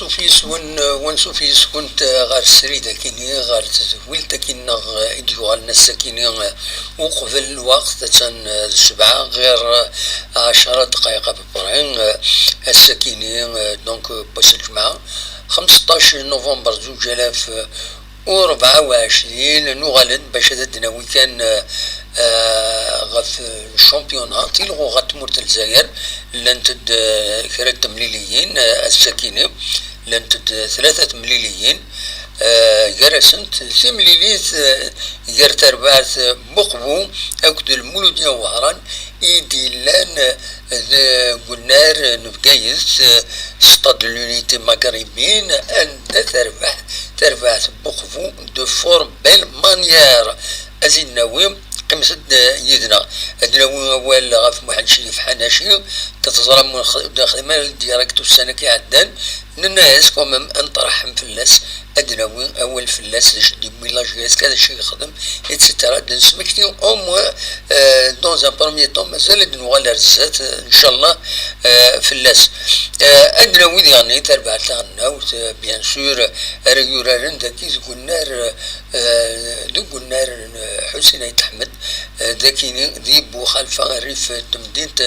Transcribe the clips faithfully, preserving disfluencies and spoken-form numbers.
Ansuf yes-wen, ansuf yes-kent ɣer srid akini, ɣer tedwilt akini-nneɣ i d-yuɣalen ass-akini uqbel lweqt, attan d ssebɛa ɣir ɛecra ddqayeq à peu près, ass-akini, donc, n wass n lǧemɛa, xemseṭṭac november zuǧ alaf u rebɛa u ɛecrin, nuɣal-d bac ad d-nawi kan, eh, eh, ɣef le championnat, tilɣuɣa n tmurt n Lezzayer, llant-d, eh, kra n temliliyin, eh, ass-akini, llant-d tlata temliliyin, eh, gar-asent timlilit, eh, gar terbaɛt Buqbu akked Lmuludya Wehran, i d-yellan deg unnar n Bgayet, Stade de l'Unité Maghrébine, anda terbeḥ terbaɛt Buqbu de fort belle manière. Ad t-id-nawi, qqimet-d yid-neɣ. Ad nawi awal ɣef Muḥend Crif Ḥanaci, teẓram ur nexdim ara direct ussan-agi iɛeddan, nenna-as quand même ad nṭerḥem fell-as, ad d-nawi awal fell-as, d acu d-yewwi la J S K, d acu i yexdem, et cetera. Ad d-nesmekti au moins, euh, dans un premier temps, mazal ad d-nuɣal ar zdat, euh, ncallah, euh, fell-as. Euh, ad d-nawi diɣen tarbaɛt taɣelnawt, euh, bien sûr, ara yuraren dagi deg unnar, euh, deg unnar n Ḥusin Ayt Ḥmed, euh, dagini di Buxalfa, rrif n temdint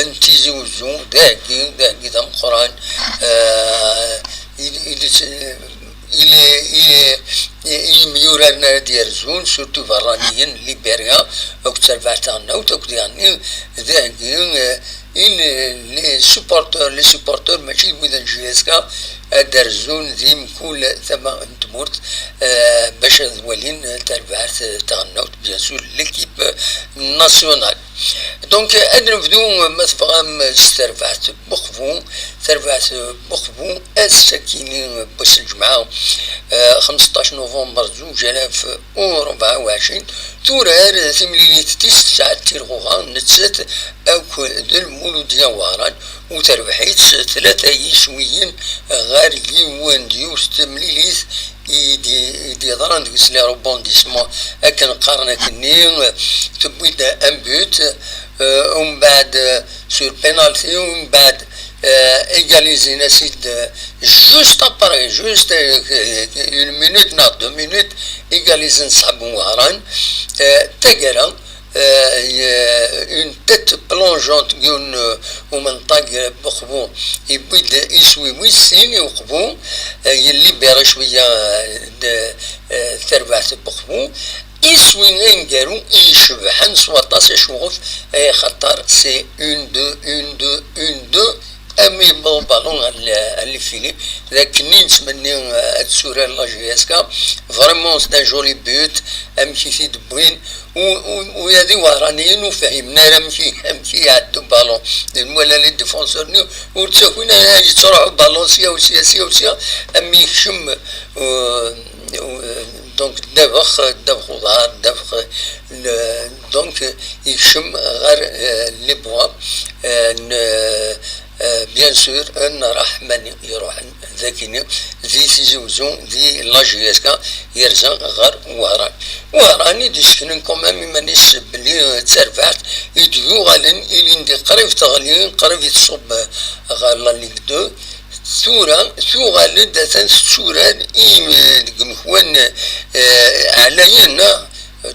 n Tizi Uzzu, d aheggi, d aheggi d ameqqran, euh, il, il, il, il, i yimyuraren ara d-yerzun, surtout iberraniyen, Liberya, akked terbaɛt taɣelnawt, akked yeɛni d aheggi, euh, i les supporteurs, les supporteurs mačči d wid n J S K, ad d-rzun di mkul tama n tmurt, euh, bac ad walin tarbaɛt taɣelnawt, bien sûr, l'équipe nationale. Donc, ad nebdu, ma tebɣam, s terbaɛt Buqbu. Terbaɛt Buqbu, ass-akini n wass n lǧemɛa, eh, xemseṭṭac november zuǧ alaf u rebɛa u ɛecrin, turar timlilit tis tesɛa n tilɣuɣa, nettat akked Lmuludya Wehran, u terbeḥ-itt tlata yiswiyen ɣer yiwen, d yiwet temlilit i d-, i d-yeḍran deg-s les rebondissements, akken qqaren akkenni, tewwi-d un but, euh, umbeɛd, euh, sur penalty, umbeɛd, euh, égaliser-as-id, euh, juste après, juste, euh, une minute, non, deux minutes, égaliser-n ṣṣḥab n Wehran, euh, taggara, euh, une tête plongeante, yiwen, euh, umenṭag, euh, Buqbu, yewwi-d iswi wis sin i Uqbu, euh, yellibira cwiya, euh, d, euh, tarbaɛt n Buqbu, iswi aneggaru i icebḥen s waṭas, acuɣef, axaṭer c'est un deux, un deux, un deux, armi yewweḍ ubalun ɣer l-, ɣer les filets, d akken i nettmenni, euh, ad turar la J S K, vraiment c'est un joli but, amek i t-id-wwin, u, u, ula d Iwehraniyen ur fhimen ara amek i, amek i iɛedda ubalun, d nwala les défenseurs-nni ur ttakin ara, yettruḥ ubalun sya u sya, sya u sya, armi yekcem, euh, euh, donc ddabex, ddabex uḍar, ddabex, le-, donc yekcem ɣer, euh, les bois, euh, n-, euh, bien sûr, n Raḥmani iruḥen dagini, di Tizi Uzzu, di la J S K, yerza ɣer Wehran. Wehran i d-iseknen quand même iman-is belli, euh, d tarbaɛt i d-yuɣalen, ilindi qrib teɣli, qrib i tṣubb, euh, ɣer la Ligue deux. Tura tuɣal-d, atan tetturar i, deg yimekwan, eh, ɛlayen, ah.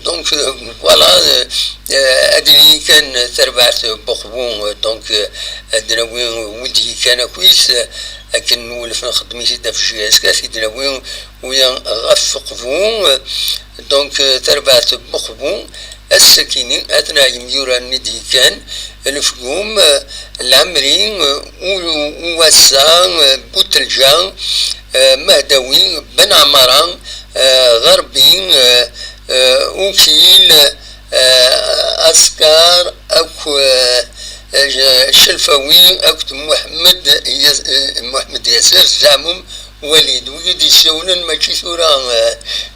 Donc, euh, voilà, euh, ad nini kan tarbaɛt n Buqbu, donc, euh, ad nawi wid yekan akkit, euh, akken nwulef nxeddem-it-id ɣef J S K, ad t-id-nawi wiya ɣef Uqbu, euh, donc, euh, tarbaɛt n Buqbu, ass-akini, atna yimyurar-nni d-yekkan, Lefgum, Lɛemri, U-, Uwassa, Butelǧa, Mahdawi, Ben Ɛmara, Ɣerbi, Ukil, Askar, akk, Celfawi, akked Muḥemmed Yas-, Muḥemmed Yasir, Zaɛmum, Walid. Wigi d-yessawlen mačči tura,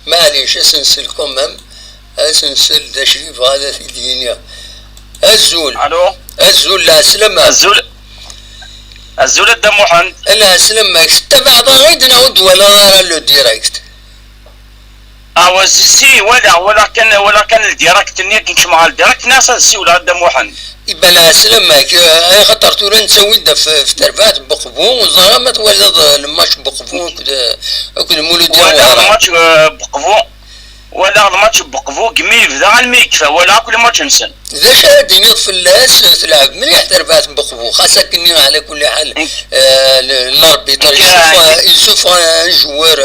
maɛlic, ad sen-nsel quand même. Ad s-nsel d acu yebɣa ad t-id-yini. Azul. Alo. Azul, lɛeslama. Azul. Azul a Dda Muḥend. Lɛeslama-k. Tettabaɛeḍ-aɣ-id neɣ ur d-twalaḍ ara le direct? Awa, si, walaɣ, walaɣ kan, walaɣ kan le direct-nni, akken kecmeɣ ɣer le direct, nniɣ-as ad ssiwleɣ i Dda Muḥend. Iban ɛeslama-k, eh, ay xaṭer tura nettawi-d ɣef, ɣef terbaɛt n Buqbu, ẓer ma twalaḍ, eh, le match n Buqbu akked, eh, akked Muludi Walaɣ le Awara. Match, eh, Buqbu, walaɣ le match n Buqbu, deg mi yebda almi yekfa, walaɣ akk le match-nsen. D acu ara d-tiniḍ fell-as? Telɛeb mliḥ terbaɛt n Buqbu, xas akken-nni, ɛla kulli ḥal, eh, le-, l'arbitre yessufeɣ, yessufeɣ un joueur,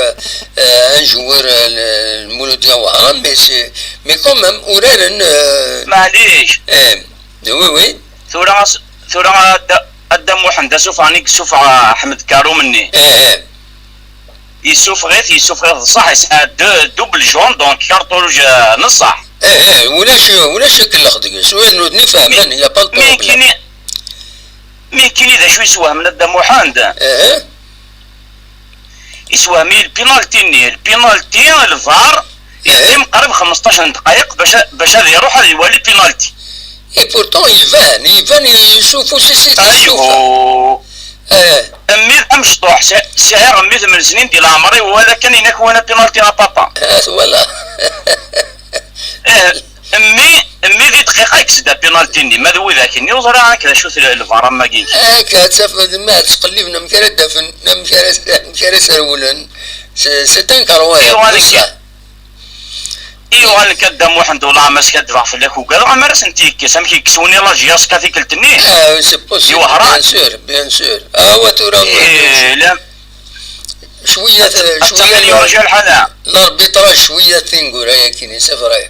eh, un joueur, eh, le-, Muludi Awara, mais c'est, mais quand même, uraren, eh, Maɛlic. Eh, oui, oui. Tura as-, tura a Dda, a Dda Muḥend, asufeɣ-nni yessufeɣ Ḥmed Karum-nni. Eh, eh. Yessufeɣ-it, yessufeɣ-it, ṣṣeḥ, yesɛa deux, double jaune, donc carton rouge, euh, n ṣṣeḥ. Eh, eh, ulac, ulac akellex deg-s, ula d nutni fehmen, y a pas de problème. Mi nekkini, mi nekkini d acu yeswehmen a Dda Muḥend? Eh, eh. Yeswehm-iyi lpinalti-nni, lpinalti, lvar, eh, yeqqim qrib xmesṭac n ddqayeq bac a-, bac ad iruḥ ad iwali lpinalti. Et pourtant, iban, iban s ufus-is i t-yessufa. Aywa. Eh. Mmi d amecṭuḥ, sɛ-, sɛiɣ mmi tmen snin di leɛmer-iw, wala kan inak wana pinalti a papa. Ah, twala. Eh, mmi, mmi di dqiqa yekkes-d apinalti-nni, ma d widak-nni, ur ẓriɣ akk d acu-t le-, lbar am wagi. Akka, ad tafeḍ, ma ad ttqelliben amek ara d-afen, amek ara, amek ara s-rewlen. C'est, c'est incroyable, yuɣal d ṣṣeḥ. I yuɣal nekk a Dda Muḥend, wellah ma skaddbeɣ fell-ak ugadeɣ, amar ad sent-yekkes, amek yekkes win i la J S K tikkelt-nni? Ah, c'est possible, bien sûr, bien sûr. Ah, wa tura, eh, la, cwiya, ad, cwiya ad taqil yurja lḥal, ah. L'arbitrage cwiya tineggura-yagi, c'est vrai.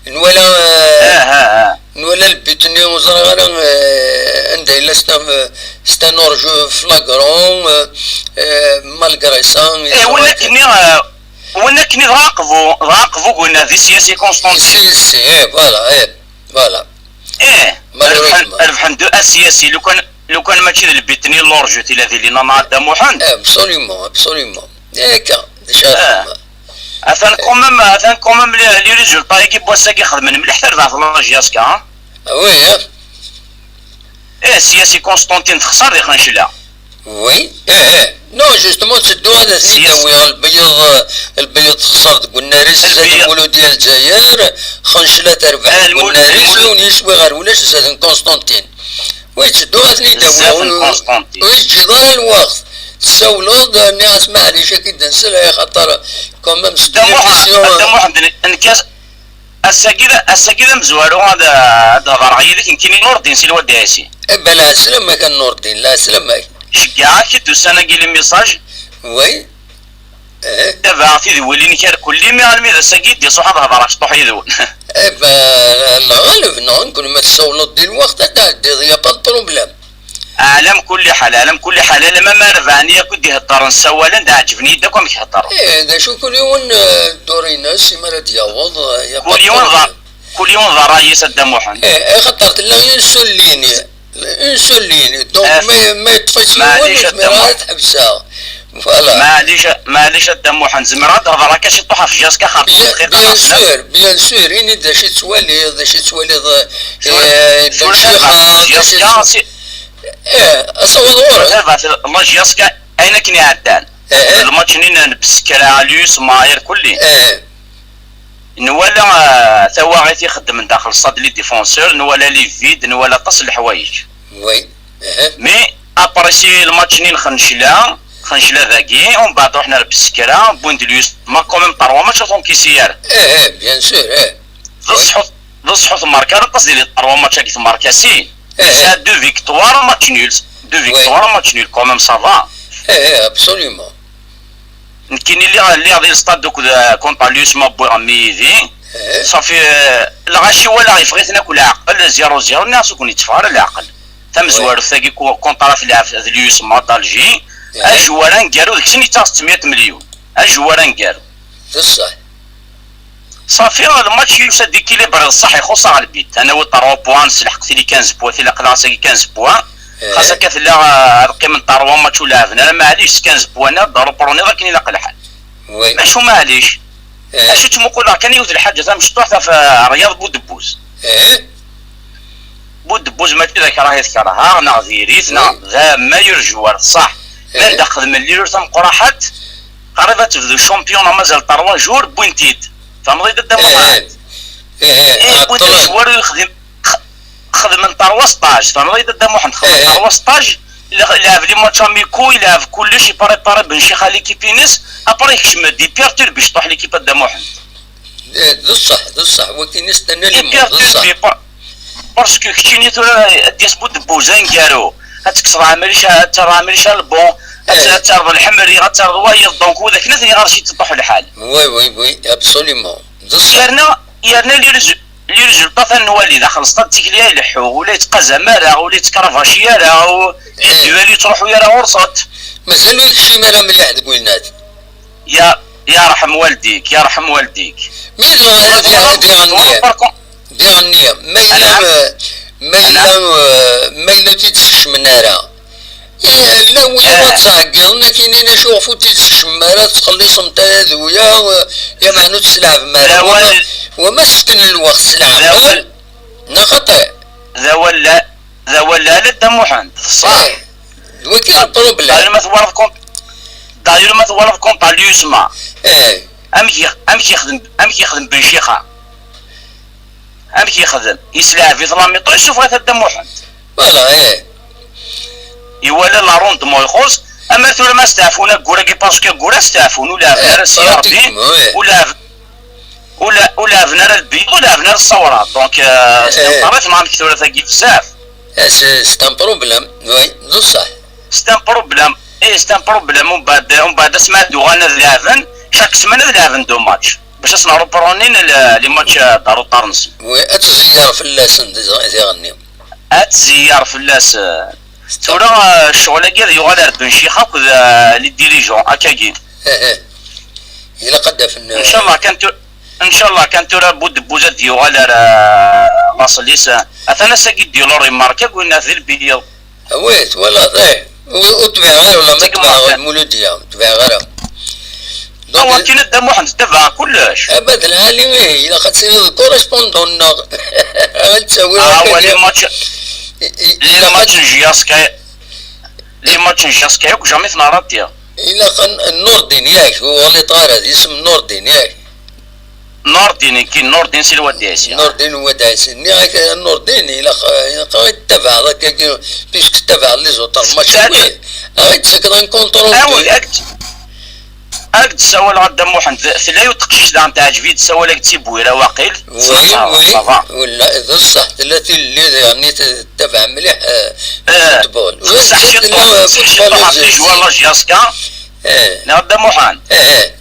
Nwala, eh, ah, ah, ah. Nwala le but-nni, ur ẓriɣ ara, eh, anda yella, c'est un, c'est un hors-jeu flagrant, eh, eh, malgré ça, eh, win akken i, eh, Win akken i d Aqbu, d Aqbu gwina di Siyasi Constantine. Si, si, eh, voilà, eh, voilà. Eh, malheureusement. Rebḥen, rebḥen deux à Siyasi, lukan, lukan mačči d lbitni l'hors-jeu tila di Linana Adda Muḥend. Eh, absolument, absolument. Eh, akka, d acu ara txedmeḍ? Atan quand même, atan quand même les, les résultats-agi n wass-agi xedmen mliḥ tarbaɛt la J S K, hein? Ah oui, hein? Eh, Siyasi Constantine texṣer di Xencla. Oui, eh, eh. Non, justement, ttedduɣ ad ten-id-awiɣ. Lbeyyeḍ, eh, Lbeyyeḍ texṣer deg unnar-is, zdat Lmuludi Lezzayer, Xencla terbeḥ deg unnar-is, yiwen yecwi ɣer ulac, zdat n Constantine. Oui, ttedduɣ ad ten-id-awiɣ. Ur, ur yi-teǧǧiḍ ara lweqt. Tessawleḍ, eh, nniɣ-as maɛlic, ad k-id-nsel, axaṭer quand même, c'est une émission, eh. Dda Muḥend, nekk Ass-agi d, ass-agi d amezwaru ad, ad hedreɣ yid-k, nekkini Nurdin si Lwadi Ɛisi. Eh ben, lɛeslama-k a Nurdin, lɛeslama-k. Ceggɛeɣ-ak-id ussan-agi les messages. Oui. Eh. Tabaɛeɣ tidwilin-ik ar kulli, mi armi d ass-agi i d-iṣuḥ ad hedreɣ cṭuḥ yid-wen. Eh ben, lɣaleb, neɣ nekkni ma tessawleḍ di lweqt ad tɛeddiḍ, y a pas de problème. Ɛla mkulli ḥal, ɛla mkulli ḥal, alamma ma rebɛen yakk i d-iheddren ssawalen, d ɛeǧben-iyi-d akk amek heddren. Eh, d acu, kul yiwen, eh, ddur-ines, imi ara d-yaweḍ, eh, y a pas de problème. Kul yiwen d, kul yiwen d ṛṛay-is a Dda Muḥend. Eh, eh, axaṭer tella une seule ligne, une seule ligne, donc ma, ma yeṭṭef-itt yiwen, ur zmireɣ ara ad ḥebseɣ. Voilà. Maɛlic, maɛlic a Dda Muḥend, zemreɣ ad d-hedreɣ akka ciṭuḥ ɣef J S K xer dqiqa. Bien sûr, bien sûr, ini-d d acu i tettwaliḍ, d acu i tettwaliḍ, eh, d acu i xedmeɣ, d acu i xedmeɣ. Eh, asawaḍ ɣur-k. Baba, la J S K ayen akken iɛeddan. Eh, eh. Lmatch-nni n Bsekra, Lius, Mayer, kulli. Eh. Nwala, eh, tawaɣit ixeddmen daxel stade les défenseurs, nwala les vides, nwala aṭas n leḥwayeǧ. Oui. Eh. Mais après si lmatch-nni n Xencla, Xencla dagi, umbeɛd ruḥen ar Bsekra, wwin-d Lius, ma quand même trois matchs ur ten-kisi ara. Eh, eh, bien sûr, eh. D ṣṣeḥ, d ṣṣeḥ ur tmerka ara aṭas di les trois matchs-agi, tmerka sin. Eh, eh. Yesɛa deux victoires, match nul. Deux victoires, match nul, quand même, ça va. Eh, eh, absolument. Nekkini lliɣ, lliɣ di lstad akked, euh, contre Lius ma wwiɣ mmi yid-i. Eh. Safi, euh, lɣaci walaɣ yeffeɣ-iten akk leɛqel, zéro zéro, nniɣ-as ur ken-yetteffeɣ ara leɛqel. Tamezwarut-agi ku-, contre ad tleɛb d Lius ma d'Alger, eh, ajewwar aneggaru deg-sen yettaɣ settemya n melyun. Ajewwar aneggaru. D ṣṣeḥ. Safi, lmatch yusa-d équilibré d ṣṣeḥ, ixuṣ-aɣ lbit. Ad nawi trois points, nesleḥq tili quinze points, tili aql-aɣ ass-agi quinze points. Eh. Xas akka tella, ah, ad qqimen trois matchs ur lɛaben ara, maɛlic, s quinze points-nni ad d-repruniḍ akken ilaq lḥal. Oui. Mačči maɛlic. Eh. Acu ttmuquleɣ kan yiwet lḥaǧa tamecṭuḥt ɣef, ah, Ryaḍ Budebbuz. Eh. Budebbuz mačči d akrah i t-kerheɣ, neɣ diri-t, neɣ d meilleur joueur, ṣṣeḥ. Eh. Anda xedmen lilul tameqqraḥat, qrib ad tebdu championnat, mazal trois jours, wwin-t-id. Tfehmeḍ-iyi-d a Dda Muḥend? Ih, wwin-t id, ur yexdim, xedmen trois stage, tfehmeḍ-iyi-d a Dda Muḥend? Xedmen trois stage, ilɛeb les matchs amicaux, ilɛeb kullec, iprépari Ben Chixa l'équipe-ines, après yekcem-d, iperturbi ciṭuḥ l'équipe a Dda Muḥend. D ṣṣeḥ, d ṣṣeḥ, wakken i s-tenna Limon, d ṣṣeḥ. Parce que keččini tura ad d-yas Budebbuz aneggaru, ad tekkseḍ Ɛmric, ad terreḍ Ɛmric Albon, ad terreḍ Lḥemri, ad terreḍ wayeḍ, donc widak nitni ɣer-s yettṭuḥ lḥal. Oui, oui, oui, absolument, d ṣṣeḥ. Yerna, yerna les résultats ad nwali daxel Stade Tikli ileḥḥu, ur la yettqazam ara, ur la yettkaravaci ara, ur yettruḥu ara ɣur-sent. Mazal ur yekcim ara mliḥ deg winnat. Ya, yerḥem waldik, yerḥem waldik. Mi d, d, diɣenni, diɣenni, ma yella, ma yella, ma yella ur tt-id-skecmen ara. Llan wid ma ttɛeggiḍen akinin acu ɣef ur tt-id-tskecmem ara, tettxelliṣem-t ara d uya, ya meɛna ur tt-tleɛbem ara. Wama, wama sefken lweqt s leɛqel, neɣ xaṭi? D awal, d awal lɛali a Dda Muḥend, d ṣṣeḥ. D wagi i d lproblème. D'ailleurs ma twalaḍ kont, d'ailleurs ma twalaḍ kont à l'usma. Amek yex-, amek yexdem, amek yexdem Ben Chixa? Amek yexdem? Yeslaɛeb-it la mi-temps, yessufeɣ-it a Dda Muḥend. Voilà, ih. Iwala l'arrondement ixuṣ, ama tura ma steɛfun ayyur-agi, parce que ayyur-a steɛfun, ur lɛaben ara s Yirbi, ur lɛaben Ur lɛaben ara lbeyyeḍ, ur lɛaben ara ssawra. Donc, euh, c'est un problème, amek tura tagi bezzaf. Eh, c'est, c'est un problème, oui, d ṣṣeḥ. C'est un problème, eh, c'est un problème. Umbeɛd, umbeɛd asmi ad d-uɣalen ad lɛaben, chaque semaine ad lɛaben deux matchs. Bac ad sen-reprennent les matchs, euh, d retard-nsen. Oui, ad tzeyyer fell-asen diɣenni. Ad tzeyyer fell-asen. Tura, eh, ccɣel-agi ad yuɣal ar Ben Chixa akked, eh, les dirigeants, akkagi. Ilaq ad d-afen, eh, ncallah kan tu-, ncallah kan tura Budebbuz ad d-yuɣal ar, eh, laṣel-is, eh, atan ass-agi d-yulur imark akk winna di lbiyyiḍ. Awi, twalaḍ, eh. Ur, ur tbiɛeɣ ara, wala ma tbiɛeɣ lmuludya, ur tbiɛeɣ ara. Donc, awakken a Dda Muḥend tettabaɛeḍ kullec. Abad lɛali, ih, ilaq ad tiliḍ d correspondant-nneɣ. Ad ttawiɣ ah, les matchs, les matchs n J S K, les matchs n J S K yakk jamais t-neɣra. Ilaq Nurdin, yak, ur ɣliṭeɣ ara, d isem Nurdin, yak. Nurdin, nekki Nurdin si Lwad Ɛisi. Nurdin Lwad Ɛisi. Nniɣ-ak a Nurdin, ilaq, ilaq ad tettabaɛeḍ akkagi, puisque tettabaɛeḍ les autres matchs. Awi, ad d-tessakiḍ un compte rendu. Awi, ad d-, ad d-ssawaleɣ a Dda Muḥend. Tella yiwet teqcict daɣen teɛǧeb-iyi-d, tessawal-ak-d si Bwira waqil. Oui, oui, wala, d ṣṣeḥ, tella tilelli diɣen i tettabaɛ mliḥ, eh, eh, football. Teqseḥ ciṭuḥ, teqseḥ ciṭuḥ ɣef les joueurs la J S K. Eh. Neɣ a Dda Muḥend. Eh, eh.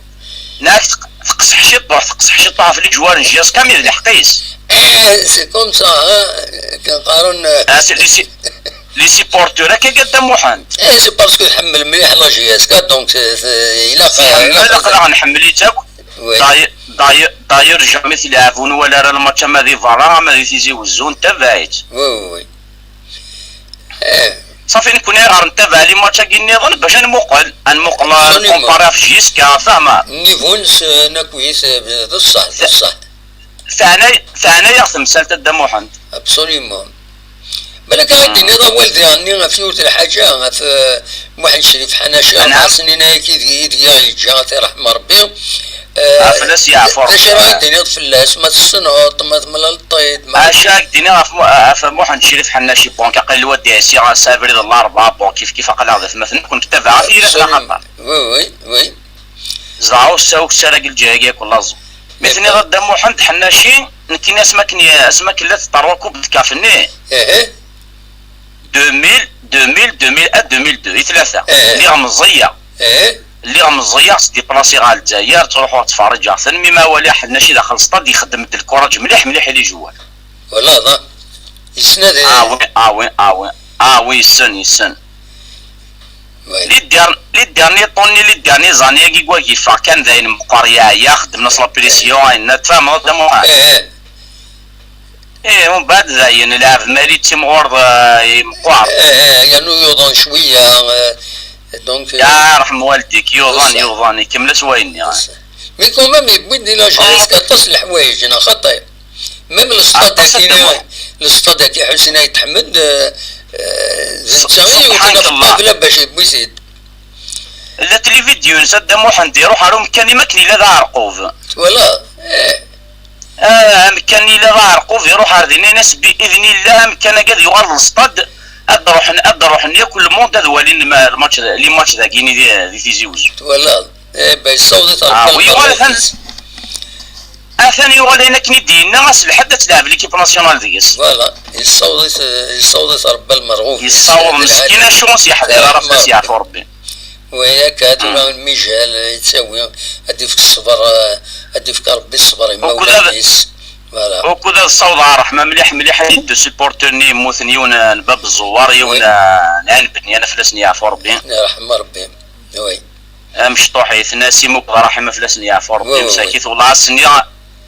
Neɣ teq-, teqseḥ ciṭuḥ, teqseḥ ciṭuḥ ɣef les joueurs n J S K, mais d lḥeqq-is. Eh, c'est comme ça, hein, akken qqaren, eh. Ah, c'est les, les supporters, akka a Dda Muḥend. Eh, c'est parce que tḥemmel mliḥ la J S K, donc, eh, eh, ilaq, tḥemmel, ilaq ad nḥemmel-itt akk. Oui. D'ailleurs, d'ailleurs, d'ailleurs, jamais tleɛɛeb ur nwala ara lmatch ama di berra, ama di Tizi Wezzu, nettabaɛ-itt. Oui, oui, oui. Eh. Safi, nekkni ɣer ntabaɛ les matchs-agi nniḍen bac ad nmuqel, ad nmuqel, ad nkumpari ɣef J S K, fehmeḍ? Niveau-nsen akkit, eh, d ṣṣeḥ, d ṣṣeḥ. Teɛna-, teɛna-yaɣ temsalt a Dda Muḥend. Absolument. Balak ad d-tiniḍ awal diɣenni ɣef yiwet n lḥaǧa, ɣef, eh, Muḥend Crif Ḥanaci, ɣef Ɛeṣnin-agi i deg, i deg i ɣ-yeǧǧa, ad t-iṛḥem Ṛebbi. Eh, ah, fell-as yeɛfu Ṛebbi. D acu ara d-tiniḍ fell-as, ma tessneḍ-t, ma temlaleḍ-t-id, ma... Acu ara k-d-iniɣ ɣef Mu-, ɣef Muḥend Crif Ḥanaci, bon, aql-a Lwad Ɛisi, ɣer sɛa abrid n Laṛebɛa, bon, kif kif aql-aɣ d atmaten, nekkni nettabaɛ ɣef yiri-s axaṭer. Oui, oui, oui. Zɛa ur ssaw ksar-agi lǧiha-agi akk n laẓ. Mi tenniḍ a Dda Muḥend Ḥennaci, nekkini asmi akken, asmi akken la teṭṭerḍ akubd kaf-nni, deux mille, deux mille, deux mille un, deux mille deux, i tlata. Lliɣ meẓẓiyeɣ. Lliɣ meẓẓiyeɣ, sdiplasiɣ ɣer Lezzayer, ttruḥuɣ ttferriǧeɣ-ten, mi ma waliɣ Ḥennaci daxel stad, ixeddem-d lkuraǧ mliḥ mliḥ i les joueurs. Wala, yessen ad... Ah oui, ah oui, ah oui. Ah oui, yessen, yessen. Les der-, les derniers temps-nni, les derniers années-agi, deg wagi yeffeɣ kan d ayen meqqer, yeɛya, xeddmen-as la pression, ayen-nna, tfehmeḍ, a Dda Muḥend? Eh, eh. Eh, umbeɛd dayen, lɛeb mali d timɣur, eh, meqqer. Eh, eh, yernu yuḍen cwiya, eh, donc, eh, ya ṛḥem waldik, yuḍen, yuḍen, ikemmel-as wayen-nni. Mais quand même, yewwi-d di la jeunesse aṭas n leḥwayeǧ, neɣ xaṭi? Même le stade-agi, le stade-agi Ḥusin Ayt Ḥmed, euh, euh, d netta i yewten ṭṭabla bac yewwi-t-id. Llat les vidéos-ines a Dda Muḥend iruḥ ar umkan-im akken yella d aɛerqub. Twalaḍ? Eh, Ah, amkan yella d aɛerqub, iruḥ ar din, ini-as bi idnillah amkan-agi ad yuɣal d lestad, ad d-ruḥen, ad d-ruḥen yakk le monde ad walin lma- lmatch, les matchs dagini di, di Tizi Uzzu. Twalaḍ? Eh, ben, yessaweḍ-it Ah, Rebbi wi yuɣal lmerɣub-is. Atan yuɣal ayen akken i d-yenna, ass lḥedd ad telɛeb l'équipe nationale deg-s. Voilà, yessaweḍ-it, yessaweḍ-it Rebbi lmerɣub-is. Yessaweḍ meskin acu ur s-yeḥḍir ara, fell-as yeɛfu Rebbi. Waya akka, tura lmijal yettawi, ad d-ifk ṣṣber, ad d-ifk Rebbi ṣṣber i Ukud ad- imawlan-is. Voilà. Ukud ad ssawḍeɣ ṛṛeḥma mliḥ mliḥ i d supporter-nni yemmuten, yiwen n bab ẓẓewwer, yiwen n ɛelben, yerna fell-asen yeɛfu Rebbi. Yerḥem Rebbi. Oui. Amecṭuḥ-iten, Asim akked Ṛaḥima fell-asen yeɛfu Rebbi. Oui, oui, Msakit, wellah ass-nni,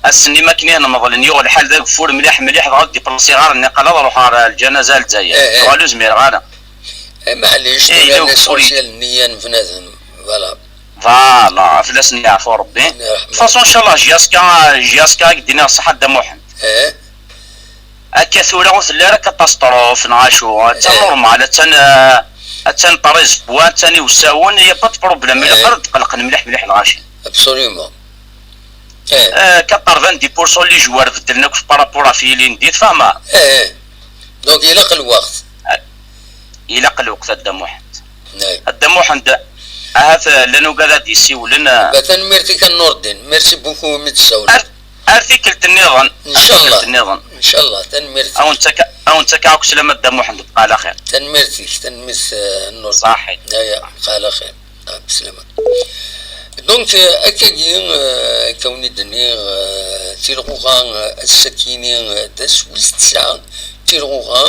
ass-nni mi akken i nmeḍlen yuɣ lḥal d ageffur mliḥ mliḥ, dɣa ur d-iplaṣiɣ ara nniqal ad ṛuḥeɣ ɣer lǧanaza ar Lezzayer. Eh, eh. Dɣa ur zmireɣ ara. Eh, maɛlic, Eh, tura ur- l'essentiel nniya n bnadem. Voilà. Voilà, fell-asen yeɛfu Rebbi. Yerḥem De toute façon, inchallah, J S K, J S K ad k-d-iniɣ ṣṣeḥḥa a Dda Muḥend. Eh, Akka tura ur telli ara catastrophe neɣ acu, attan Eh. normal, attan, eh, attan ṭṭriz n wwa, attan iwsawen, y a pas de problème, ilaq Eh. ara d-qelqen mliḥ mliḥ lɣaci. Absolument. Eh, Eh, quatre-vingt-dix pour cent les joueurs beddlen akk par rapport à Filindi, tfehmeḍ? Eh, donc ilaq lweqt. Ilaq lweqt a Dda Muḥend. Eh. A Dda Muḥend, ahat, eh, llan ugad ad d-yessiwlen, eh, Ba, tanemmirt-ik a Nurdin. Merci beaucoup mi d-tessawleḍ. Ar, ar tikkelt nniḍen. Ar Inchallah. Tikkelt nniḍen. Inchallah, tanemmirt. Awen-ttak-, awen-ttakkeɣ akk sslam a Dda Muḥend, bqa ɛla xir. Tanemmirt-ik, tanemmirt, eh, Nurdin. Ṣaḥit. Aya, bqa ɛla xir. Ah, bslama. Donc, euh, akkagi, euh, akka wen-d-nniɣ, euh, tilɣuɣa, euh, ass-akini, euh, d ass wis tesɛa, tilɣuɣa,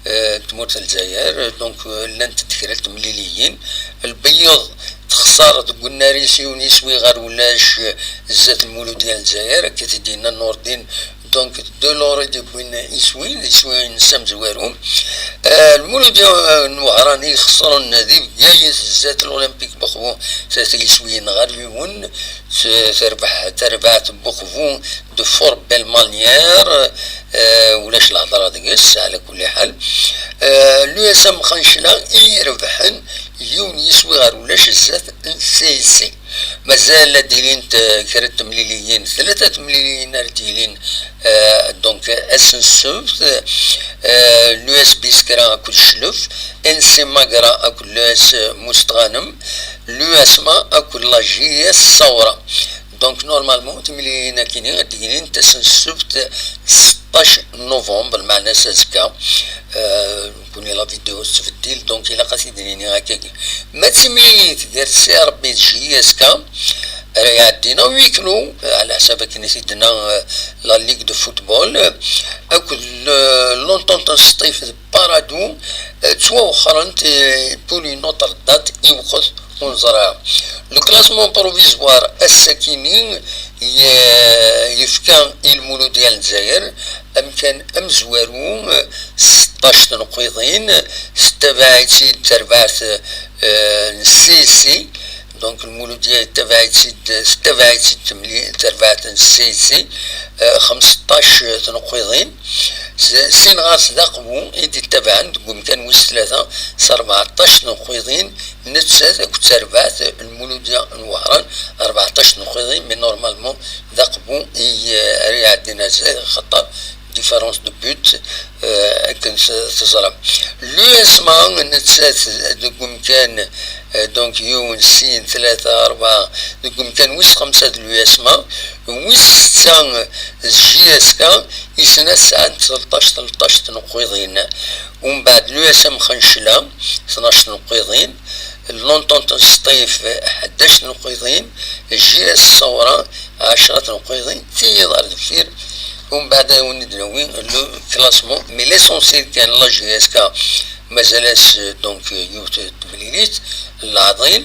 euh, n tmurt n Lezzayer, donc, euh, llant-d kra n temliliyin, lbeyyeḍ texṣer deg unnar-is yiwen iswi ɣer ulac, euh, zdat Lmuludya n Lezzayer, akka i d-yenna Nurdin, donc, Deloré d-yewwin iswi, d iswi-ines amezwaru. Eh, Lmuludya, eh, n Wehran i ixesren di Bgayet zdat l'Olympique Buxvu, tlata iswiyen ɣer yiwen, t-, terbeḥ tarbaɛt n Buxvu de fort belle manière, eh, ulac lehḍra deg-s, ɛla kulli ḥal. Eh, l'U S M Xancla i irebḥen yiwen yiswi ɣer ulac zdat n C S C. Mazal ad d-ilint, eh, kra n temliliyin, tlata temliliyin ara d-yilin, eh, donc, ass n ssebt, eh, l'U S B Skra akked Cclef, N C Magra akked l'U S Mustɣanem, l'U S M A akked la J S Sawra. Donc, normalement, timliliyin-akini ad d-ilint ass n ssebt seṭṭac novembre, meɛna s azekka, eh, Kuni la vidéo tettbeddil, donc ilaq ad t-id-nini akkagi. Ma d timlilit gar C R B d J S K ara iɛeddin, à huis clos, ɛla ḥsab akken i t-id-tenna, euh, la Ligue de football, euh, akked, euh, l'Entente n Sṭif d Paradou, euh, ttwawexxrent, euh, pour une autre date, i wqet ur neẓri ara. Le classement provisoire ass-akini ye-, yefka i Lmuludya n Lezzayer amkan amezwaru, eh, seṭṭac tneqqiḍin, tettabaɛ-itt-id terbaɛt, eh, n C S C, donc Lmuludya yettabaɛ-itt-id, tettabaɛ-itt-id temli-, terbaɛt n C S C, eh, xemseṭṭac tneqqiḍin. S-, sin ɣer-s d Aqbu i d-ittabaɛen deg umkan wis tlata s rbeɛṭac tneqqiḍin, nettat akked terbaɛt Lmuludya n Wehran, rbeɛṭac tneqqiḍin, mais normalement d Aqbu i, eh, ara iɛeddin ar zdat, axaṭer différence de but, eh, akken t-, teẓram. L'U S M A nettat deg umkan, eh, donc yiwen, sin, tlata, rebɛa, deg umkan wis xemsa d l'U S M A, wis setta d J S K, i snat sɛant tleṭṭac, tleṭṭac tneqqiḍin. Umbeɛd l'U S M Xancla, tnac tneqqiḍin, l'Entente n Sṭif, ḥdac tneqqiḍin, J S Sawra, ɛecra tneqqiḍin, tiyiḍ ar deffir. Umbeɛd ad wen-id-nawi le classement, mais l'essentiel kan la J S K mazal-as, donc, yiwet temlilit n leɛḍil,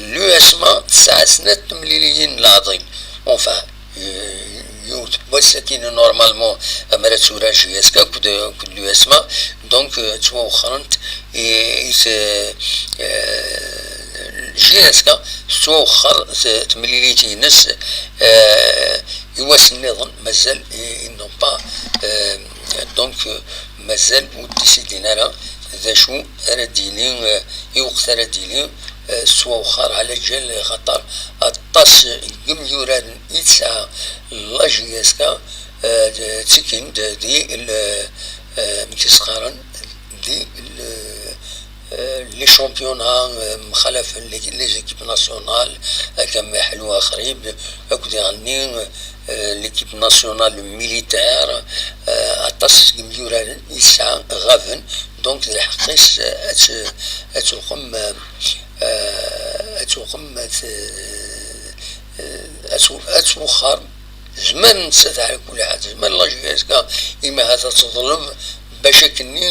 l'U S M A tesɛa snat temliliyin n leɛḍil. Enfin, yiwet n wass akkin normalement ammer ad turar J S K akked, akked l'U S M A, donc, euh, ttwawexxrent i, i t-, euh, J S K tettwawexxer t-, temlilit-ines, euh, i wass nniḍen, mazal i, ils n'ont pas, euh, donc, euh, mazal ur d-isidin ara d acu ara d-yili, euh, i weqt ara d-yili, s wewxar ɛla ǧal, xaṭer aṭas n yimyuraren i tesɛa la J S K, eh, ttikin-d di l-, eh, amek i s-qqaren, di l-, eh, les championnats, eh, mxalafen les, les équipes nationales, akka Miḥlu Axrib, akked iɣenni, eh, l'équipe nationale militaire, eh, aṭas n yimyuraren i tesɛa ɣaben, donc d lḥeqq-is, eh, ad t-, ad tuqem, eh, eh, ad tuqem, ad t-, eh, ad t-, ad twexxer. Tezmer nettat ɛla kulli ḥal, tezmer la J S K imi ahat ad teḍleb bac akkenni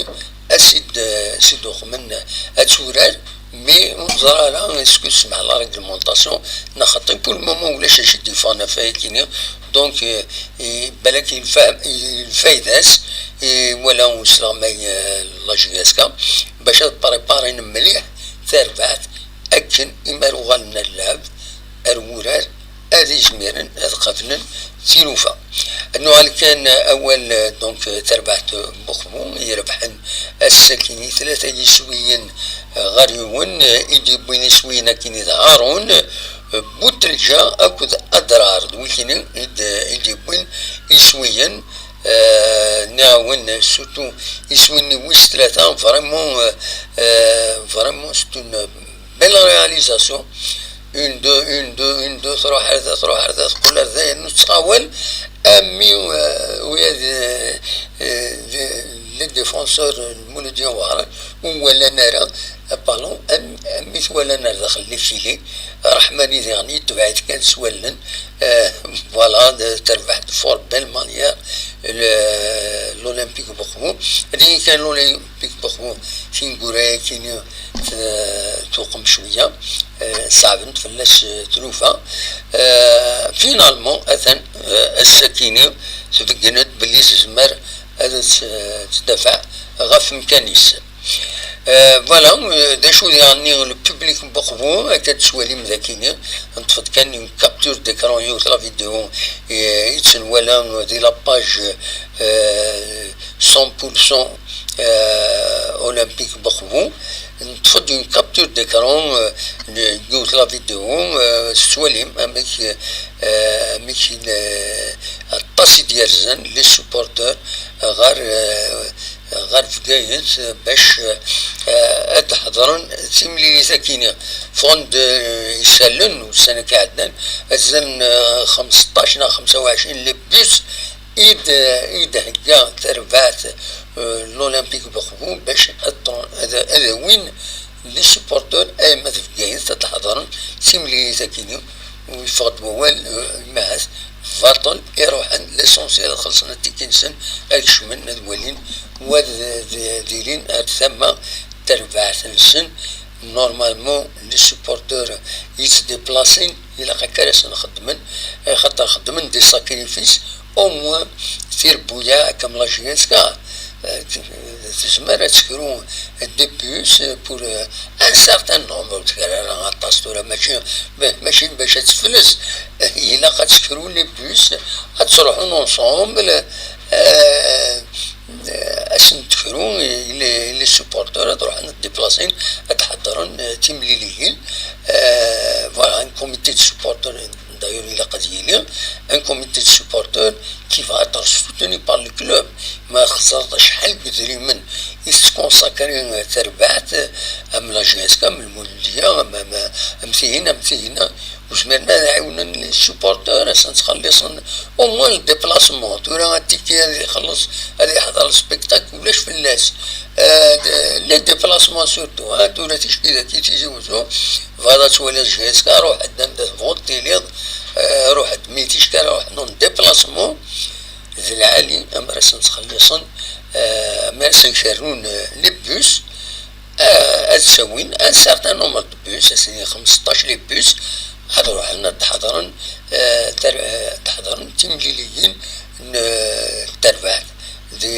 ad s-id-, ad s-id-uqmen ad turar, mais ur neẓri ara est-ce que tesmeḥ la réglementation neɣ xaṭi. Pour le moment ulac acu i d-yeffɣen ɣef wayagi-nni. Donc, eh, eh, balak yenfa-, lfayda-s, eh, wala usleɣmay, eh, la J S K, bac ad préparin mliḥ tarbaɛt akken imi ara uɣalen ar lɛeb, ar wurar, ad izmiren ad qablen tilufa. Ad nuɣal kan awal, eh, donc, eh, tarbaɛt n Buxbu i irebḥen ass-akini tlata yiswiyen, eh, ɣer yiwen, eh, i d-yewwin iswiyen akini d Harun, eh, Butelǧa akked Adrar, d wikini i d-, i d-yewwin iswiyen, eh, nniɣ-awen, surtout iswi-nni wis tlata, vraiment, eh, eh, vraiment c'est une belle réalisation. Une, deux, une, deux, une, deux, truḥ ar da, truḥ ar da, teqqel ar da, yernu tettɣawal, am wi, eh, wi ad, eh, eh, les défenseurs n Muludya Weɛraj, ur walan ara ballon, am, am mi t-walan ar daxel les filets, Raḥmani diɣen yetbeɛ-it kan s wallen, eh, voilà, de, terbeḥ de fort belle manière, le, l'Olympique Buxbu. Din kan l'Olympique Buxbu, tineggura-agi-nni, t-, tuqem cwiya, eh, ṣeɛbent fell-as, eh, tlufa. Eh, finalement, atan, eh, ass-akini, tbeggen-d belli tezmer ad tt-, tdafaɛ ɣef umkan-is. Eh, voilà, eh, d acu diɣen-nni le public n Buxbu, akka d-tettwalim dagi-nni, neṭṭef-d kan une capture d'écran, yiwet la vidéo, eh, i tt-nwala, eh, di la page, eh, cent pour cent, eh, Olympique Buxbu. Neṭṭef-d une capture d'écran, eh, n-, yiwet la vidéo, eh, tettwalim amek, eh, amek, eh, aṭas i d-yerzan les supporters ɣer, eh, ɣer Bgayet, eh, bac, eh, ad ḥeḍren timlilit akini. Ffɣen-d, eh, isallen ussan-agi iɛeddan, atan, eh, xmesṭac neɣ xemsa u ɛecrin les bus i d-, i d-thegga terbaɛt, eh, l'Olympique Buxbu bac ad, ad, ad awin les supporters, ay ma d Bgayet, ad ḥeḍren timlilit akini. U yeffeɣ-d wawal, eh, imi ahat baṭel i ruḥen, l'essentiel ad xellṣen atiki-nsen, ad kecmen, ad walin, wa d, d, ad ilin ar tama n terbaɛt-nsen. Normalement, les supporters yettdiplasin, ilaq akka ara sen-xeddmen, eh, xaṭer xeddmen des sacrifices, au moins, tirebbuyaɛ, comme la J S K, eh, t-, tezmer ad tekru des bus pour, eh, un certain nombre, ur tger ara aṭas tura, mačči, ma-, mačči bac ad tefles, eh, ilaq ad tekru les bus, ad ttruḥun ensemble, eh, eh, ad sen-tekru les, les supporters, ad ruḥen ad déplasin, ad ḥeḍren, eh, timliliyin, eh, voilà, un comité de supporters, d'ailleurs, ilaq ad yili un comité de supporters qui va être soutenu par le club. Ma xeṣret acḥal n yedrimen i tettkunsakri terbaɛt, am la J S K, am Lmuludya, am, am, am tihin, am tihin, ur zmiren ad ɛiwnen les supporters, ad sen-ttxelliṣen au moins le déplacement. Tura atiki ad ixelleṣ, ad iḥḍer le spectacle, ulac fell-as. Euh, de, les déplacements surtout, hein, tura ticki dagi Tizi Wezzu, bɣiḍ ad twaliḍ J S K, ruḥ-d anda tebɣuḍ tiliḍ, eh, ruḥ-d, mi ticki ara ruḥen en déplacement, d lɛali, amar ad sen-ttxelliṣen, eh, amar ad sen-kerrun, eh, les bus, eh, ad ttawin un certain nombre de bus, ad sen-yini xmesṭac les bus, ad ruḥen ad d-ḥeḍren, eh, tar-, eh, ad d-ḥeḍren timliliyin n, eh, terbaɛt. Di,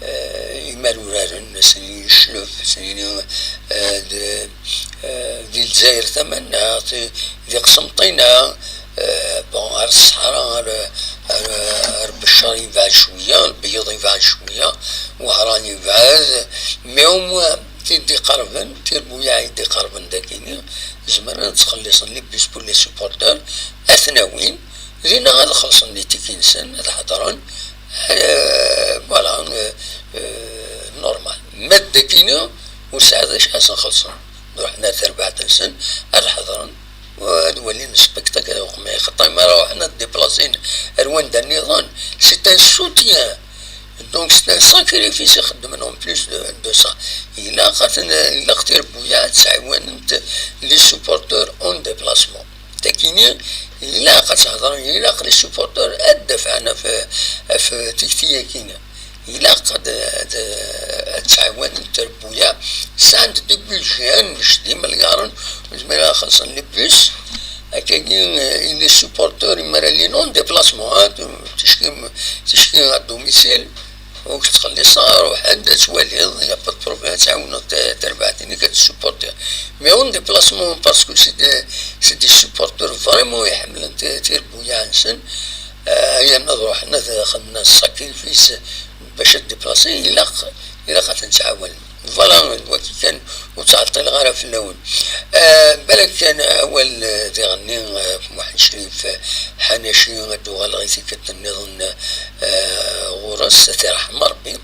eh, imaruraren, ad sen-yini Ccleb, ad sen-yini, eh, d, eh, di Lezzayer Tamannaɣt, di Qsenṭina, eh, bon, ar Ṣṣeḥra, ar, ar, ar Beccer yebɛed cwiya, Lbeyyeḍ yebɛed cwiya, Wehran yebɛed, mais au moins, Ti d-iqerben, tirbuyaɛ i d-iqerben dagini, zemren ad ttxelliṣen les bus pour les supporters, ad ten-awin, dinna ad xellṣen les tickets-nsen, ad ḥedṛen, euh, voilà, euh, euh, normal. Ma d dagini, ur sɛiɣ d acu ad sen-xellṣen. Ruḥen ar terbaɛt-nsen, ad ḥedṛen, ad walin spectacle, ad uqmen, xaṭer ma ara ruḥen ad déplacer ar wanda nniḍen, c'est un soutien. Donc, c'est un sacrifice ixeddmen en plus de, de ça. Ilaq ad ten-, ilaq tirbuyaɛ ad ttɛiwanent les supporters en déplacement. Takini, ilaq ad tehḍer, ilaq les supporters ad dafɛen ɣef, ɣef tikti-yakini. Ilaq ad, ad, ad ttɛiwanent tirbuyaɛ, sɛant des budgets, annect d imelyaṛen, ur zmireɣ ad xellṣen les bus. Akkagi, eh, les supporters, imar alin en déplacement, hein, ticki, ticki à domicile, ur k-ttxelliṣ ara, ruḥ anda ad twaliḍ, y a pas de problème, ad tɛawneḍ ta-, tarbaɛt-inek ad tsupportiḍ. Mais en déplacement, parce que c'est des, c'est des supporters vraiment iḥemmlen ti-, tirbuyaɛ-nsen, eh, yerna ad ruḥen ad xedmen sacrifice bac ad déplacer, ilaq, ilaq ad ten-ttɛawanen. Voilà, d wagi kan, ur ttɛeṭṭileɣ ara fell-awen. Eh, balak kan awal, eh, diɣenni, eh, Muḥend Crif, eh, Ḥanaci, ad d-uɣaleɣ i tikkelt nniḍen, eh, ɣur-s, ad t-iṛḥem Ṛebbi.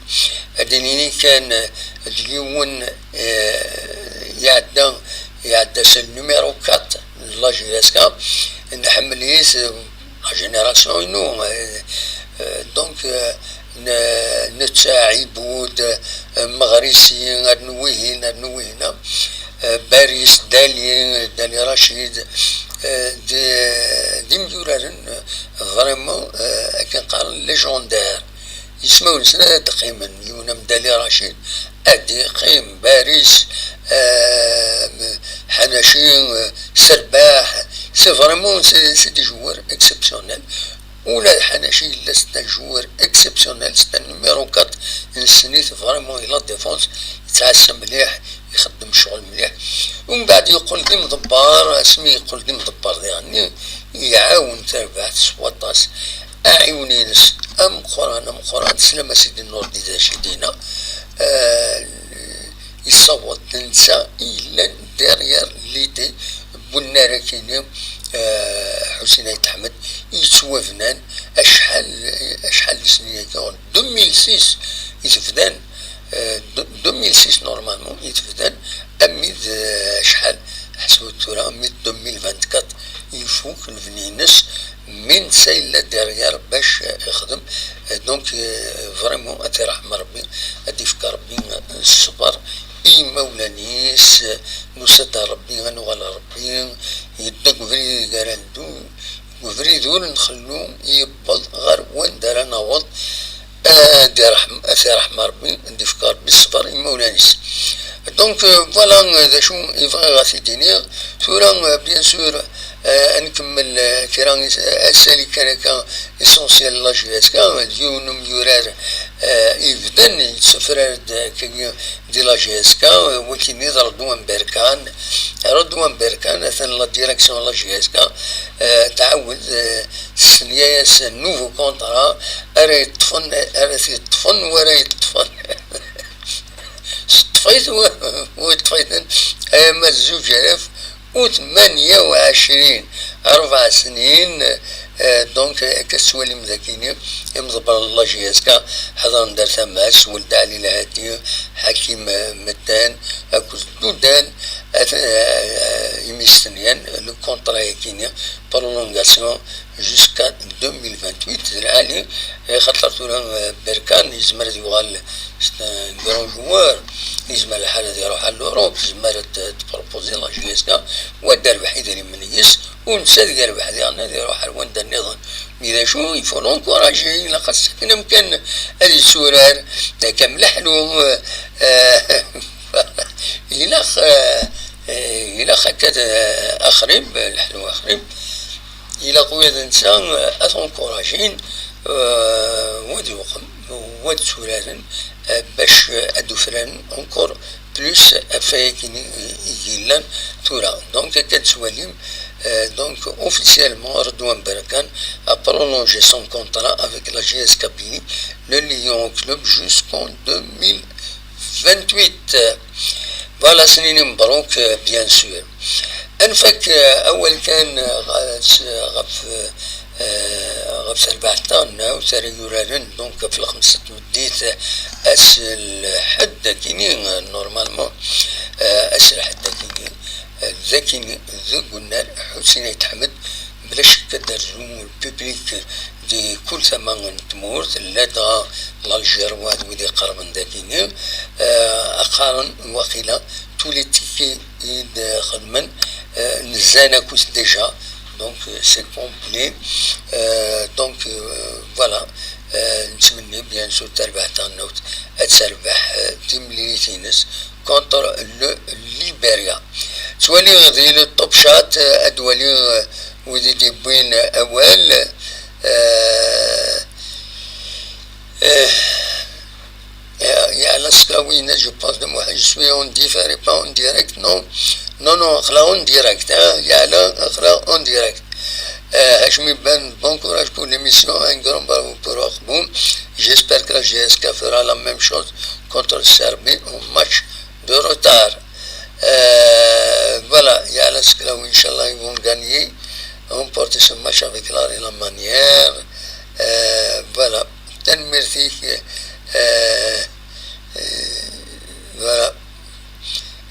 Ad d-nini kan, eh, d yiwen, eh, iɛedda, iɛedda s le numéro quatre n la J S K, nḥemmel-it, eh, la génération-inu, euh, euh, donc, euh, n-, netta, Ɛibud, euh, Meɣrisi, rnu wihin, rnu wihina, euh, Baris, Dali, Dali Racid, euh, d, d imyuraren, euh, vraiment, euh, akken qqaren, légendaires. Ismawen-nsen ad d-qqimen, yiwen am Dali Racid, ad d-iqqim, Baris, euh, Ḥanaci, euh, Serbaḥ, c'est vraiment, c'est, c'est des joueurs exceptionnels. Ula d Ḥanaci yella c'est un joueur exceptionnel, c'est un numéro quatre, nessen-it vraiment i la défense, yettɛassa mliḥ, ixeddem ccɣel mliḥ. Umbeɛd yeqqel d imḍebber, asmi yeqqel d imḍebber diɣenni, iɛawen tarbaɛt s waṭas. Aɛiwen-ines ameqqran, ameqqran, teslam a Sidi Nurdin d acu i d-yenna, euh, yessaweḍ d netta i yellan derrière l'idée n unnar-agi-nni, euh, Ḥusin Ayt Ḥmed, yettwabnan acḥal, acḥal n lesnin-agi, en deux mille six i t-bdan, euh, de-, deux mille six normalement i t-bdan, armi d, euh, acḥal, ḥesbet tura, armi d deux mille vingt-quatre ifuk lebni-ines, mi netta yella derrière bac, euh, ixdem. Euh, donc, euh, vraiment, ad t-iṛḥem Ṛebbi, ad d-ifk Ṛebbi, euh, ṣṣber i yimawlan-is, euh, nusa-d ar Ṛebbi, ad nuɣal ar Ṛebbi, yedda deg ubrid ideg ara neddu, deg ubrid ur nxellu, yewweḍ ɣer wanda ara naweḍ, ad iṛḥem, ad t-iṛḥem Ṛebbi, ad d-ifk Ṛebbi ṣṣber i yimawlan-is. Donc, euh, voilà, euh, d acu i bɣiɣ ad t-id-iniɣ. Tura, euh, bien sûr, euh, ad nkemmel, euh, kra is-, asali kan akka, essentiel n la J S K, d yiwen n umyurar, euh, ibdan, yettsefrar-d, euh, akkagi di la J S K, euh, wakin d Redwan Berkan. Redwan Berkan, atan la direction n la J S K, euh, tɛawed, euh, tesnya-yas un nouveau contrat, ara yeṭṭfen, ara t-yeṭṭfen, wara yeṭṭfen. Teṭṭef-it, wa, wa yeṭṭef-iten, ama d zuǧ alaf u tmanya u ɛecrin, rebɛ snin, euh, donc, akka tettwalim dagini, imḍebbren n la J S K, ḥedṛen-d ar tama-s, Weld Ɛli Lhadi, Ḥakim, euh, Mettan, akked Dudan, at-, euh, imi stenyan, le contrat-yagini, prolongation, jusqu'à deux mille vingt-huit, d lɛali, eh, xaṭer tura, eh, Berkan yezmer ad yuɣal c'est un grand joueur, yezmer lḥal ad iruḥ ar l'Europe, yezmer ad t-, tproposer la J S K, wa ad d-terbeḥ idrimen-is, u netta ad yerbeḥ diɣen ad iruḥ ar wanda nniḍen. Mi d acu, il faut l'encourager, ilaq ad s-aken amkan ad yetturar, d akka mleḥlu, eh, ilaq, eh, eh, ilaq akka d, eh, axrib, leḥlu axrib. Ilaq ula d netta, eh, ad t-encouragin, eh, wa ad yuqem, wa ad tturaren, eh, bac, eh, ad ufran encore plus ɣef wayagi i, i yellan tura. Donc, akka ad tettwalim, eh, donc, officiellement, Redouane Berkane a prolongé son contrat avec la J S Kabylie, le Lyon Club, jusqu'en deux mille vingt-huit. Voilà, s-nini mebruk, euh, bien sûr. Ad nfak, euh, awal kan, euh, ɣ-, s-, ɣef, euh, ɣef terbaɛt taɣelnawt ara yuraren, donc, ɣef lxemsa n tmeddit, euh, ass n lḥedd akini, euh, normalement, euh, ass n lḥedd akini, euh, d akini, deg unnar Ḥusin Ayt Ḥmed, bla ccek ad d-rzu lpiblik di kul tama n tmurt, ladɣa l'Algérie d wid iqerben dagini, euh, qqaren waqila tous les tickets i d-xedmen, euh, nzan akk déjà, donc, euh, c'est complet. Euh, donc, euh, voilà, euh, nettmenni bien sûr tarbaɛt taɣelnawt ad terbeḥ, euh, timlilit-ines contre le Liberia. Ttwaliɣ di le top chat, euh, ad waliɣ, euh, wid i d-yewwin awal, euh, euh, euh, Yeɛla Skrawi, je pense, de moi, je suis en différé, pas en direct, non. Non, non, aql-aɣ en direct, hein, Yeɛla, aql-aɣ en direct. Euh, Hachmi Ben, bon courage pour l'émission, un grand bravo pour Akhbou. J'espère que la G S K fera la même chose contre la Serbie en match de retard. Euh, voilà, Yeɛla Skrawi, Inch'Allah, ils vont gagner, remporter ce match avec l'art et la manière. Euh, voilà, tanemmirt-ik, euh, euh, voilà.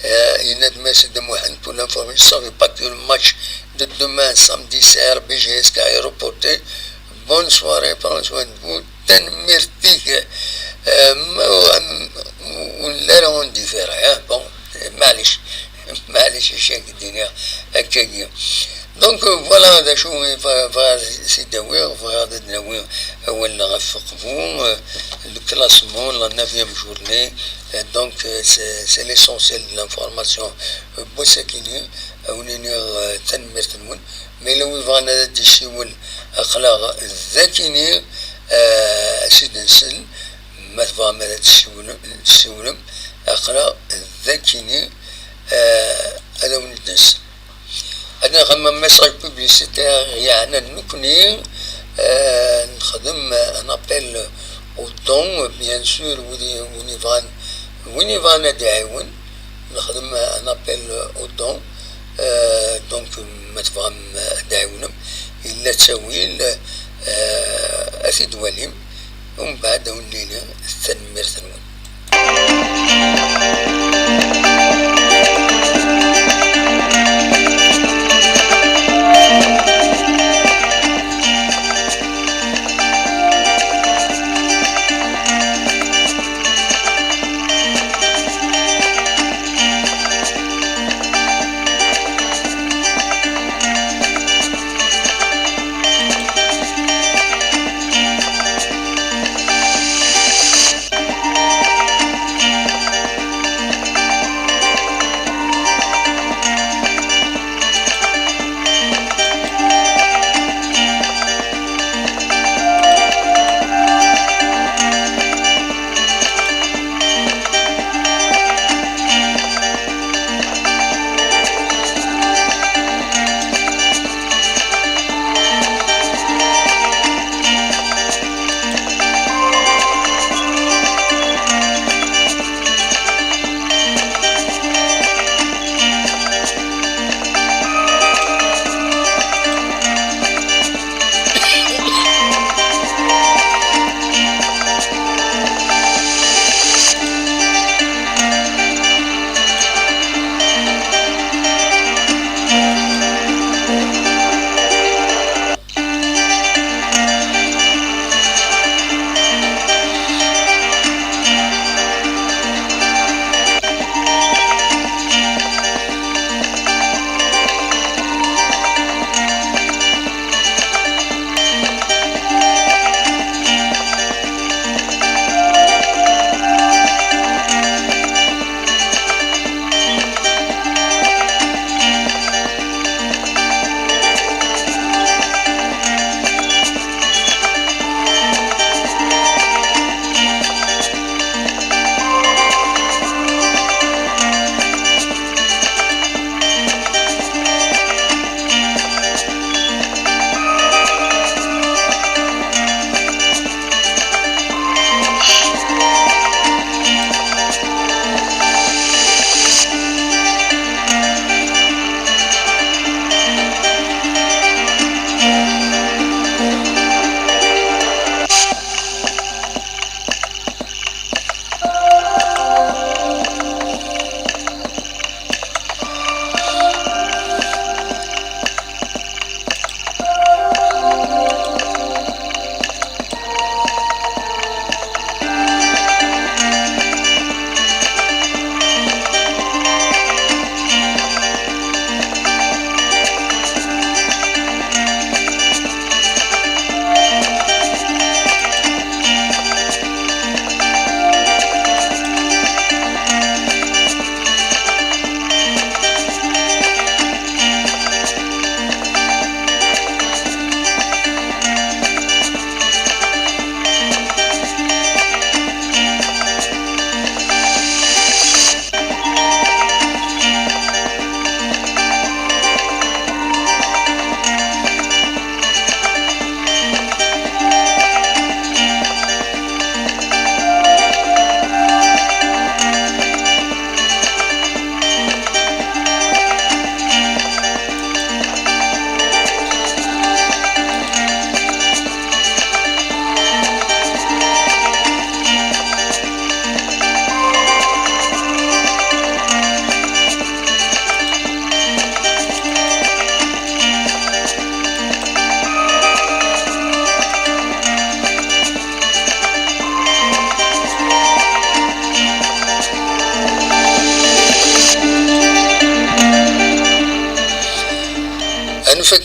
Euh, yenna-d Mass Dda Muḥend, pour l'information, ça veut pas que le match de demain, samedi, C R B G S K est reporté. Bonne soirée, prenez soin de vous. Tanemmirt-ik. Euh, ma, ur nelli ara en différé, hein. Bon, maɛlic, maɛlic, acu ara k-d-iniɣ, akkagi. Donc, euh, voilà, d acu i bɣ-, bɣiɣ ad s-id-awiɣ, bɣiɣ ad d-nawi awal ɣef Akhbou, euh, le classement, la neuvième journée, euh, donc, euh, c'est, c'est l'essentiel de l'information, euh, n wass-akini, ad wen-iniɣ, euh, tanemmirt-nwen, ma yella wi bɣan ad d-isiwel, aql-aɣ dakini, euh, ad s-id-nsel, ma tebɣam ad d-tessiwlem, tessiwlem, aql-aɣ dakini, euh, ad awen-d-nsel. Ad nexdem un message publicitaire, yeɛnan nekkni, euh, nexdem un appel aux dons, bien sûr, win i, win ibɣan, win ibɣan ad iɛiwen, nexdem un appel aux dons, euh, donc, ma tebɣam ad d-tɛiwnem, yella ttawil, euh, ad t-id-twalim, umbeɛd ad wen-nini tanemmirt-nwen.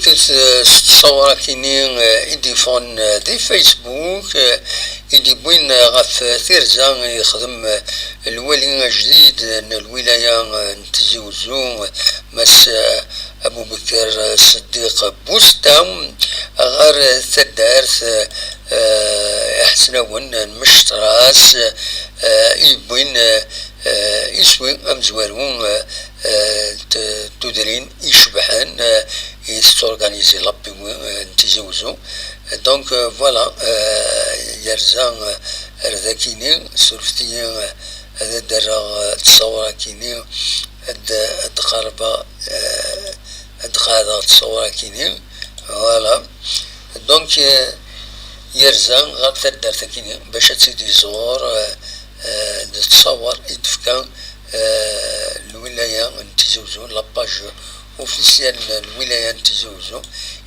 Kif, eh, s ttṣawra-kini, eh, i d-yeffɣen, eh, di Facebook, eh, i d-yewwin, eh, ɣef tirza i yexdem, eh, lwali ajdid n lwilaya, eh, n Tizi Uzzu, eh, Mass, eh, Abubekr, eh, Seddiq Busta, ɣer, eh, taddart, eh, eh, Iḥesnawen n Mectras, eh, i yewwin, eh, eh, iswi amezwaru, eh, eh, n t-, tudrin icebḥen, eh, i tetturganizi l'A P W, eh, n Tizi Uzzu. Donc, euh, voilà, euh, yerza, euh, ar dakini, surfet-iyi, euh, ad d-rreɣ, euh, ttṣawra-kini, ad, ad d-qerbeɣ, euh, ad d-qeɛdeɣ ttṣawra-kini. Voilà. Donc, euh, yerza ɣer taddart-akini bac ad tt-id-iẓur, euh, euh, d ttṣawar i d-tefka, euh, lwilaya n Tizi Uzzu, la page officielle n lwilaya n Tizi Uzzu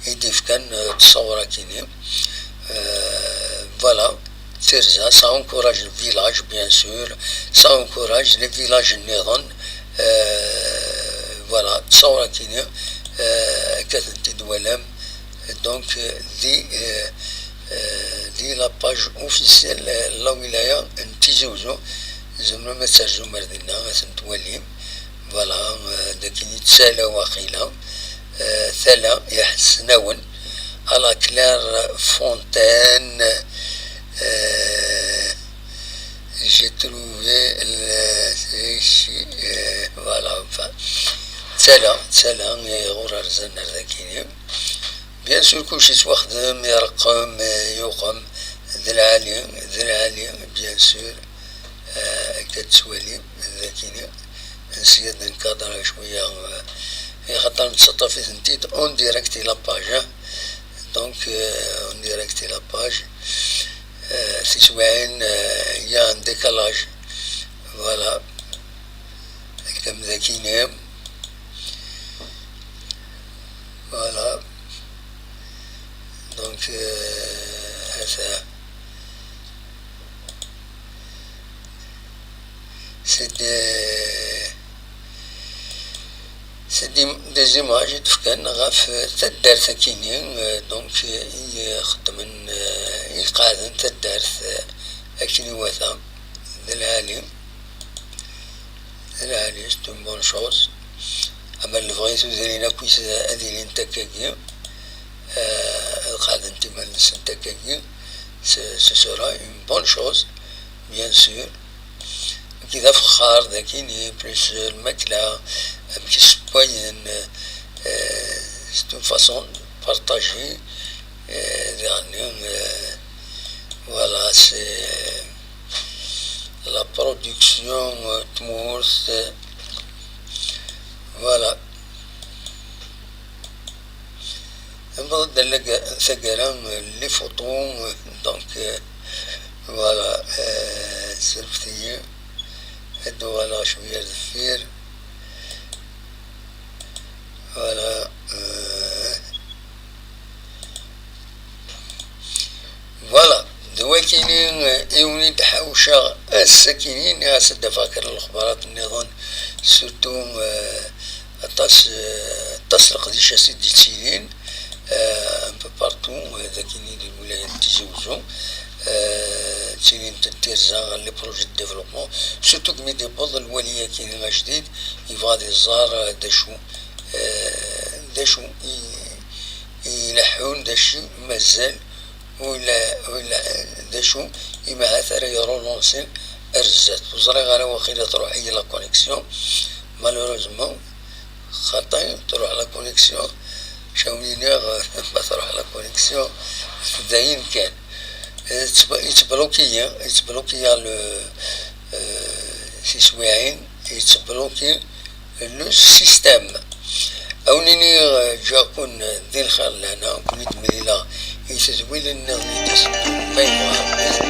i d-ifkan, euh, ttṣawra-kini. Euh, voilà, tirza, ça encourage le village, bien sûr, ça encourage les villages nniḍen, euh, voilà, ttṣawra-kini, euh, akka tent-id-twalam, donc, euh, di, euh, euh, di la page officielle, euh, la wilaya n Tizi Uzzu, tzemrem ad terzum ar dinna, ad tent-twalim. Voilà, euh, dagi i d Tala waqila. Euh, Tala Iḥesnawen, à la Clairefontaine, euh, j'ai trouvé le, euh, voilà, enfin, Tala, Tala, euh, ɣur rzan ar dagi. Bien sûr, kulci yettwaxdem, ireqqem, yuqem, d lɛali, d lɛali, bien sûr. Euh, akka tettwalim, d akini. Nsiya ad nkadra cwiya, euh, axaṭer nettaṭṭaf-itent-id en direct i la page, hein. Donc, euh, en direct i la page. Euh, tiswiɛin, euh, il y a un décalage. Voilà. Akka d akini. Voilà. Donc, euh, hata. C'est des, c'est des, des images i d-fkan ɣef taddart akini, euh, donc, euh, i xeddmen, euh, i qeɛden taddart, euh, akken iwata, d lɛali. Lɛali, c'est une bonne chose. Ama lebɣi tudrin akk-is ad ilint akkagi, euh, ad qeɛdent iman-nsent akkagi, ce, ce sera une bonne chose, bien sûr. Wagi d afexxar, d akini, plus, euh, lmakla, amek i ssewwayen, euh, c'est une façon de partager, euh, daɣen, euh, voilà, c'est, euh, la production, euh, tmurt, euh, voilà. Newweḍ-d taggara, euh, les photos, euh, donc, euh, voilà, euh, surfet-iyi, ad uɣaleɣ cwiya ar deffir. Voilà, euh, voilà, d wakini, euh, i wen-id-ḥawceɣ ass-akini, nniɣ-as ad d-afeɣ kra n lexbarat nniḍen, surtout, euh, aṭas, euh, aṭas leqdicat i d-yettilin, euh, un peu partout, euh, dakini di lwilaya n Tizi Uzzu, euh, ttilint-d tirza ɣer les projets de développement, surtout imi d-yewweḍ lwali-akini ajdid, yebɣa ad iẓer, euh, d acu, euh, d acu i, i ileḥḥun, d acu mazal, u ila, u ila, d acu i ma ahat ara irulunsin ar zdat. Ur ẓriɣ ara, waqila truḥ-iyi la connexion, malheureusement, xaṭi, truḥ la connexion. Cawni-niɣ, ma truḥ la connexion, dayen kan. Yettb-, yettbloki-yi, yettbloki-yi le, euh, tiswiɛin, yettbloki le système. Awen-iniɣ, euh, ǧǧiɣ-ken di lxir lehna, ken-id-mlileɣ i tedwilin nniḍen i d-iteddun, ma yebɣa.